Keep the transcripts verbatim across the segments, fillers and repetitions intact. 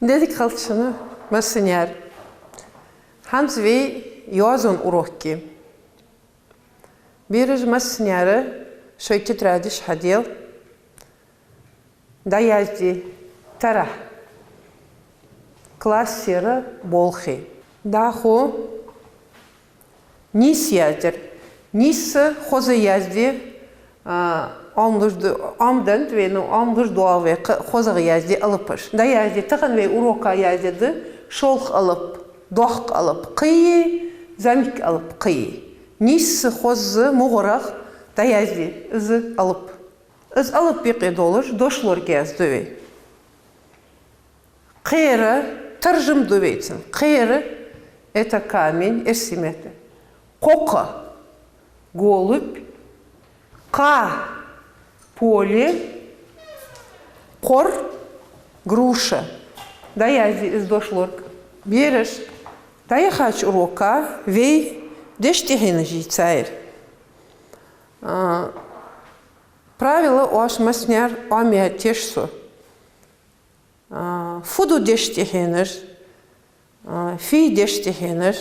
Ди дика хийла шоана, массанена. ХӀанз вай йоазон урок я. Бераш, массанена шоай тетрадаш хьаделла. ДӀаязде таро. Классера болхлой. ДӀахо нийсса язде. Нийсса хоза язде, а, Ӏомалуш ду-, Ӏомадаьд вай, ну, Ӏомалуш доагӀа вай кх-, хозагӀа язде алапаш. ДӀаязде, тахан вай урока яздергда шолха алап, доккха алап кхыйи, зӀамига алап кхыйи. Нийсса хоза мугӀарах дӀаязде из алап. Из алап юкъе долаш дошлорг язду вай. Кхера, таржам ду вай цун. Кхера — это камень, эрсий меттала. Кхокха — голубь. Кха — поле. Кхор — груша. ДӀаязде из дошлорг. Бераш, дӀаяхача урока вай дештӀехьенаш йийцай. А, правила оаш массанена Ӏомадаьд тешал со. А, фу ду дештӀехьенаш, а, фий дештӀехьенаш,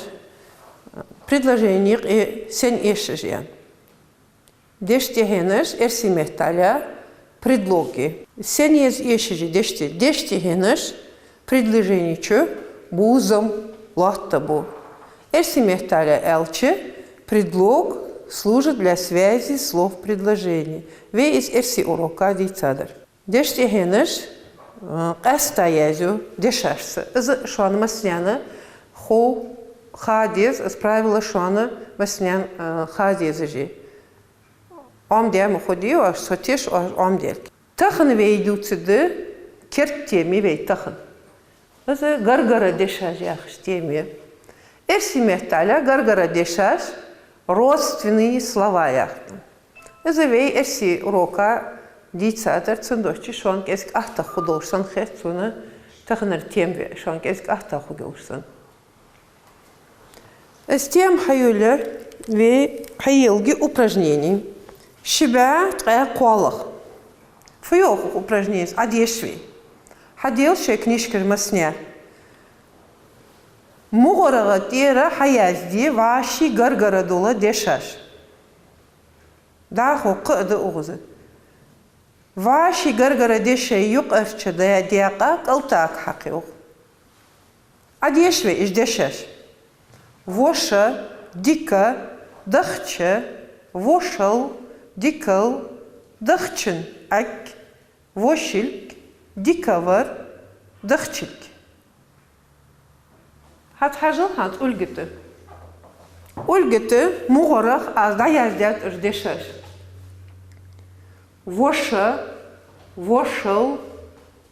а, предложене юкъе сенна эшаш я. ДештӀехьенаш эрсий меттала предлоги. Сенна еза эшаш я дештӀе-, дештӀехьенаш предложени чу бувзам лоаттабу. Эрсий меттала аьлча, предлог служит для связи слов предложения. Вай из эрсий урока дийцадар. ДештӀехьенаш, а, къаьстта язъю дешашца. Из шоана массанена хов-, ха деза, из правила шоана массанена, а, ха дезаш я. Ӏомадаь ма ховдий оаш, со теш оаш Ӏомадаьлга. Тахан вай дувцаргда керда тема я вай тахан. Из гаргара дешаш яхаш тема я. Эрсий меттала гаргара дешаш, родственные слова яхаш. Из вай эрсий урока дийцадар, цудухьа шоана кӀезига аттагӀа хургдолаш санна хет сона, таханара тема вай шоана кӀезига аттагӀа хургйолаш санна. Из тема хьайоалаю вай, хьайоалаю упражнени. Ши бӀаь ткъаь кхоалагӀа. Фу йоах упражнене, Ӏадеша вай. Хьаделла шоай книжкаш массанена. МугӀарагӀа тӀера хьаязде вӀаший гаргара дола дешаш. ДӀахо кхы а да укхаза. ВӀаший гаргара дешай юкъарча да-, даькъа кӀалтӀа хьакха укхаза. Ӏадеша вай уж дешаш. Воша, дика, дахча, вошал, дикал, дахчан Ӏаг, вошилг, дикавар, дахчилг. ХӀанз хьажал хӀанз Ольга тӀа. Ольга тӀа мугӀарагӀа аз дӀаяздаьд уж дешаш. Воша, вошал,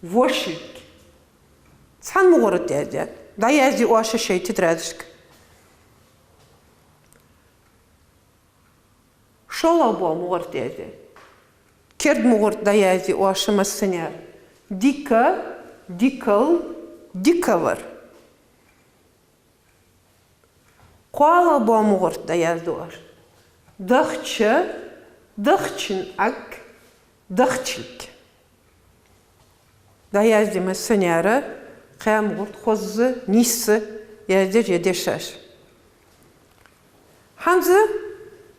вошилг. Цхьан мугӀара тӀа яздаьд. ДӀаязде оаш шоай тетрадашка. ШоллагӀа боагӀа мугӀара тӀа яздаьд. Керда мугӀара тӀа дӀаязде оаш массанена. Дика, дикал, дикавар. КхоалагӀа боагӀа мугӀара тӀа дӀаязду оаш. Дахча, дахчан Ӏаг, дахчилг. ДӀаязде массанена кхаь мугӀара тӀа хоза, нийсса язде ер дешаш. ХӀанз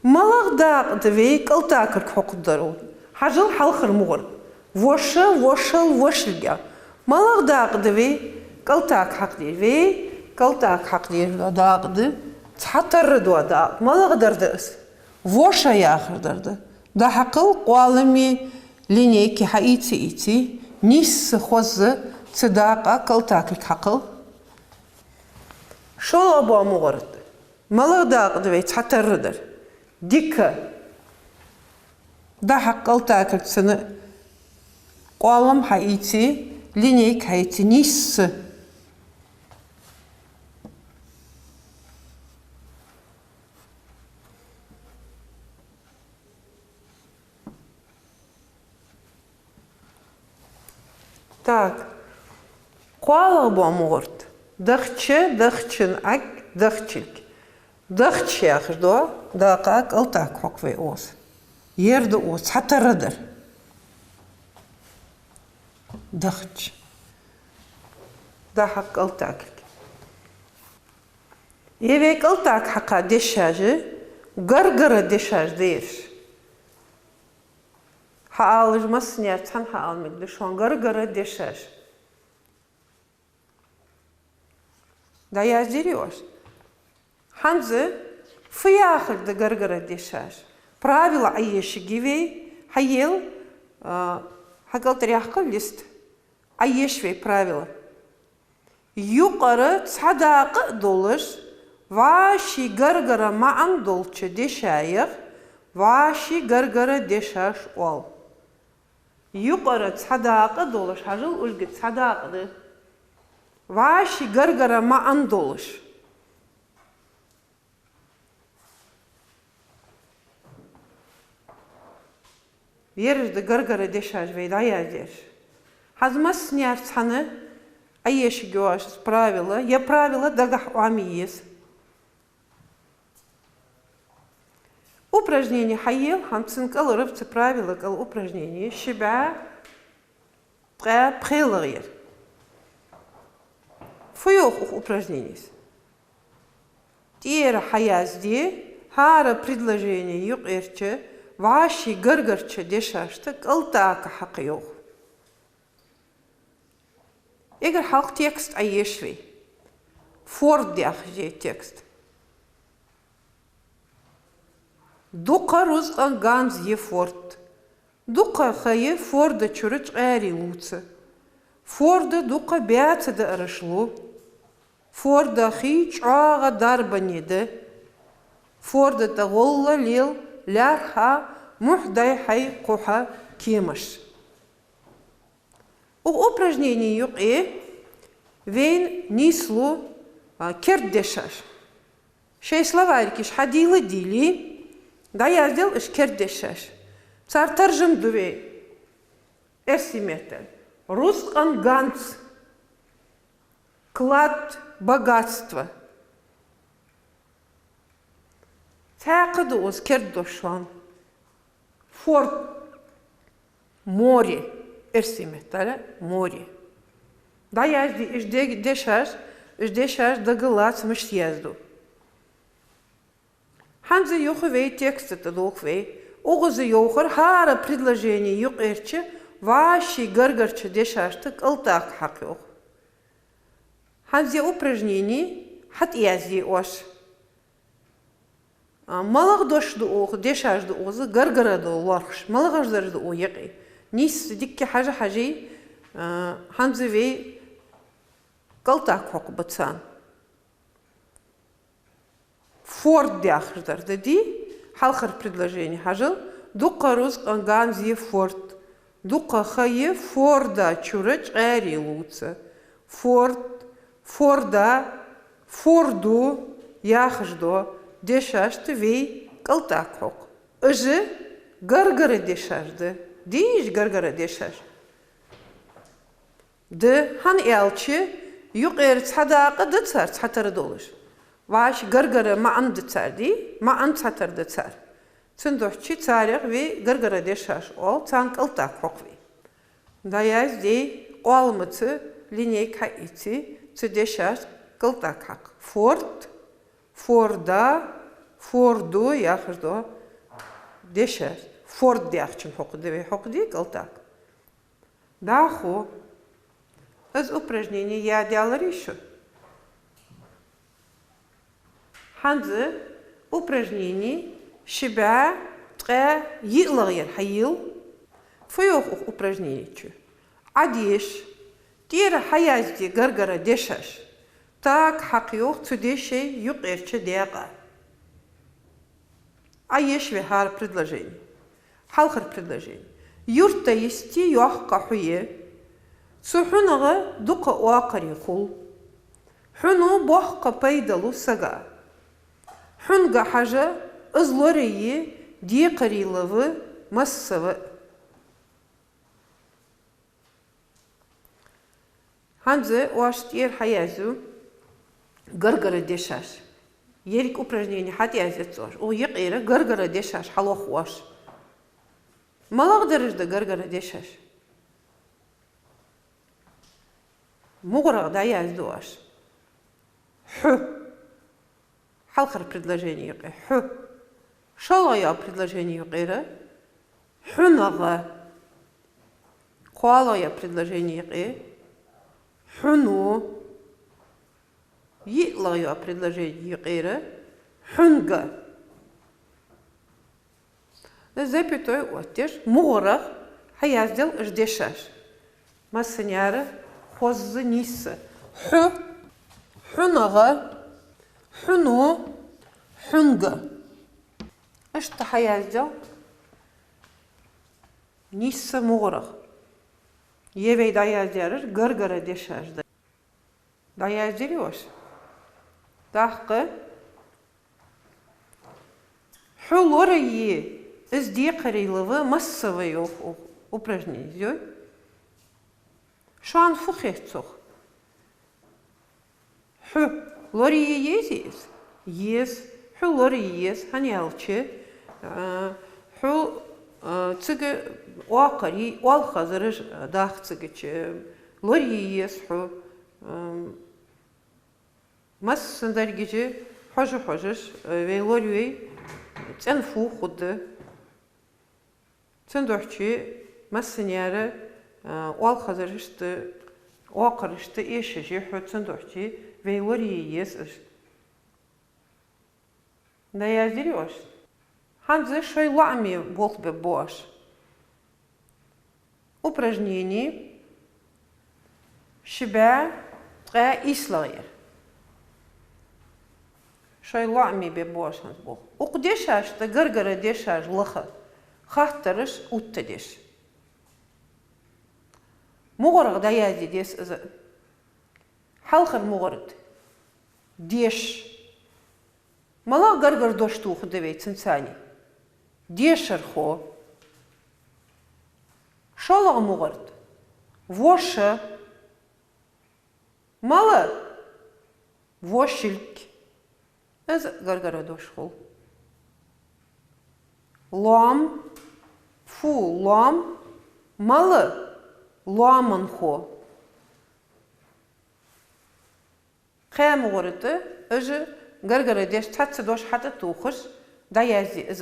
малагӀа дакъа да вай кӀалтӀа кулг хьокхаргдар? Хьажал хьалхара мугӀара. Воша, вошал, вошилг. МалагӀа дакъа да вай кӀалтӀа хьакха дезаш? Вай кӀалтӀа хьакха дезаш дола дакъа да цхьатарра дола дакъа. МалагӀдар да из? Воша яхар дар да. ДӀахьакхал, къоаламе линейка хьаийца, ийца, нийсса хоза цу дакъа кӀалтӀа кулг хьакхал. ШоллагӀа боагӀа мугӀара тӀа. МалагӀа дакъа да вай цхьатарра дар? Дика. ДӀахьакха кӀалтӀа кулг, цунна къоалам хьаийца, линейка хьаийца, нийсса. Так. КхоалагӀа боагӀа мугӀара тӀа. Дахча, дахчан Ӏаг, дахчилг. Дахча яхаш дола дакъа кӀалтӀа кулг хьокх вай укхаза. Ер да укхаза цхьатарра дар. Дахча. Цхьа хьакъ кӀалтӀакхилга. Е вай кӀалтӀакхьакха дешаш гаргара дешаш да ераш. Хьаалаш массане цхьана хьаала мегаргда шоана гаргара дешаш. ДӀаяздерий оаш? ХӀанз фу яхилга да гаргара дешаш? Правила Ӏоешаргья вай, хьаел, а, хьакӀалтӀаръяккха лист. Ӏоеша вай правила. Юкъара цхьа дакъа а долаш, вӀаший гаргара маӀан долча дешаех вӀаший гаргара дешаш оал. Юкъара цхьа дакъа долаш, хьажал, ужгица цхьа дакъа да. ВӀаший гаргара маӀан долаш. Ераш да гаргара дешаш вай дӀаяздеш. ХӀанз массане цхьана Ӏоешаргья оаш из правила, е правила дагахьа Ӏомае еза. Упражнени хьаел, хӀанз цун кӀалара, цу правила кӀал упражнени ши бӀаь ткъаь пхелагӀъяр. Фу йоах укх упражненес? ТӀера хьаязде, хӀара предложене юкъерча вӀаший гаргарча дешашта кӀалтӀакхахьа йоах. Эггара хьалха текст Ӏоеша вай. Форд яхаш я текст. Дукха рузкъан ганз я форд. Дукха ха я форда чура чкъаьри лувца. Форда дукха баьца даараш лу. Форда хий чӀоагӀа дарбане да. Форда тӀа гӀолла лел лаьрхӀа мухь дӀай-хьай кхухьа кемаш. Укх упражнени юкъе вайна нийслу, а, керда дешаш. Шоай словарикаш хьадийла а дийла, дӀаяздел уж керда дешаш. Цар таржам ду вай эрсий меттала: рузкъан ганз, клад, богатство. Цхьаькха да укхаза керда дош шоана. Форд. Море. Эрсий меттала море. ДӀаязде уж де-, дешаш, уж дешаш дага лаца мишта язду. ХӀанз юха вай текста тӀа долх вай. Укхаза йоахар хӀара предложени юкъерча вӀаший гаргарча дешашта кӀалтӀакхахьа йоах. ХӀанз ер упражнени хьатӀаязде оаш. А, малагӀа дош да укхаза, дешаш да укхаза гаргара дола лоархӀаш, малагӀаш дараш да укхаза юкъе. Нийсса дикка хьажа-хьажий, а, хӀанз вай кӀалтӀакхахьокхаргба царна. Форд яхаш дар да, дий? Хьалхара предложени хьажал: дукха рузкъан ганз я форд. Дукха ха я форда чура чкъаьри лувца. Форд, форда, форду яхаш дола дешашта вай кӀалтӀакхахьокх. Уж гаргара дешаш да. Дий уж гаргара дешаш? Да, хӀана аьлча, юкъера цхьа дакъа да цар цхьатара долаш. ВӀаший гаргара маӀан да цар, дий? МаӀан цхьатара да цар. Цудухьа царех вай гаргара дешаш оал, царна кӀалтӀакхахьокх вай. ДӀаязде, къоаламца линейка хьаийце, цу дешашта кӀалтӀакхахьа. Форд, форда, форду яхаш дола дешаш. Форд яхачун хьокхаде вай, хьокхаде кӀалтӀакх. ДӀахо. Из упражнени ядаьларий шо? ХӀанз упражнени ши бӀаь ткъаь йиълагӀъяр хьайийл. Фу йоах укх упражнени чу? Ӏодеша, тӀера хьаязде гаргара дешаш. ТӀаккха хьакха йоах цу дешай юкъерча даькъа. Ӏоеша вай хӀара предложени. Хьалхара предложени. Юрта йисте йоккха хьу я. Цу хьунагӀа дукха оакхарий хул. Хьуно боккха пайда лу сага. Хьунга хьажа, из лорае декхарий лов массава а. ХӀанз оаш тӀера хьаязду гаргара дешаш. Ерриг упражнени хьатӀаязъяц оаш. Укх юкъера гаргара дешаш хьалох оаш. МалагӀдараш да гаргара дешаш? МугӀарагӀа дӀаязде оаш. Хьу. Хьалхарча предложене юкъе хьу. ШоллагӀа йоагӀа предложене юкъера хьунагӀа. КхоалагӀа йоагӀа предложене юкъе хьуно. ЙиълагӀа йоагӀа предложене юкъера хьунга. Запятой оттадеш, мугӀарагӀа хьаяздаьд уж дешаш. Массане а хоза нийсса. Хьу, хьунагӀа, хьуно, хьунга. Иштта хьаяздаьд нийсса мугӀарагӀа. Е вай дӀаяздаьраш гаргара дешаш да. ДӀаяздирий оаш? ТӀаккха хьу лорае, из декхарийла ва массане а йоах упражнени, йой? Шоана фу хет цох? Хьу лорае езий из? Еза. Хьу лорае еза, хӀана аьлча, а, хьу, а, цига оакхараш, оалхазараш даха цига чу. Лорае еза хьу, ам, массандаьрга чу хьожа-хьожаш, а, вай лорайой, цӀена фу хургда. Цудухьа массане а, а, оалхазарашта, оакхарашта эшаш я хьу, цудухьа вай лорае еза уж. ДӀаяздирий оаш? ХӀанз шоай лоӀаме болх бергба оаш. Упражнени ши бӀаь ткъаь ийслагӀа яр. Шоай лоӀаме бергба оаш хӀанз болх. Укх дешашта гаргара дешаш лаха, хаттараш оттадеш. МугӀарагӀа дӀаязде деза из. Хьалхара мугӀарагӀа деш. МалагӀа гаргара дош тохаргда вай цунцара? Дешархо. ШоллагӀа мугӀарагӀа воша. Мала? Вошилг. Из гаргара дош хул. Лоам. Фу лоам? Мала? Лоаманхо. Кхаь мугӀарагӀа, уж гаргара деш, цхьацца дош хьатӀатохаш, дӀаязде из.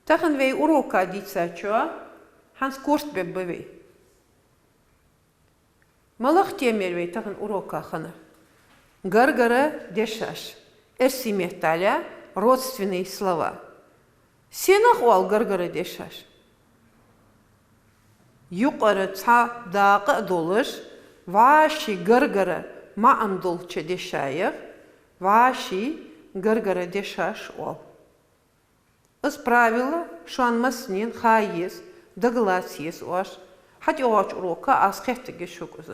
Тахан вай урока дийцачоа хӀанз корта бергба вай. МалагӀа тема яр вай тахан урока хинна? Гаргара дешаш. Эрсий меттала родственные слова. Сенах оал гаргара дешаш? Юкъара цхьа дакъа а долаш, вӀаший гаргара маӀан долча дешаех вӀаший гаргара дешаш оал. Из правила шоана массанена ха еза, дагалаца еза оаш. ХӀаьта тӀехьарча урока аз хеттаргья шуга из.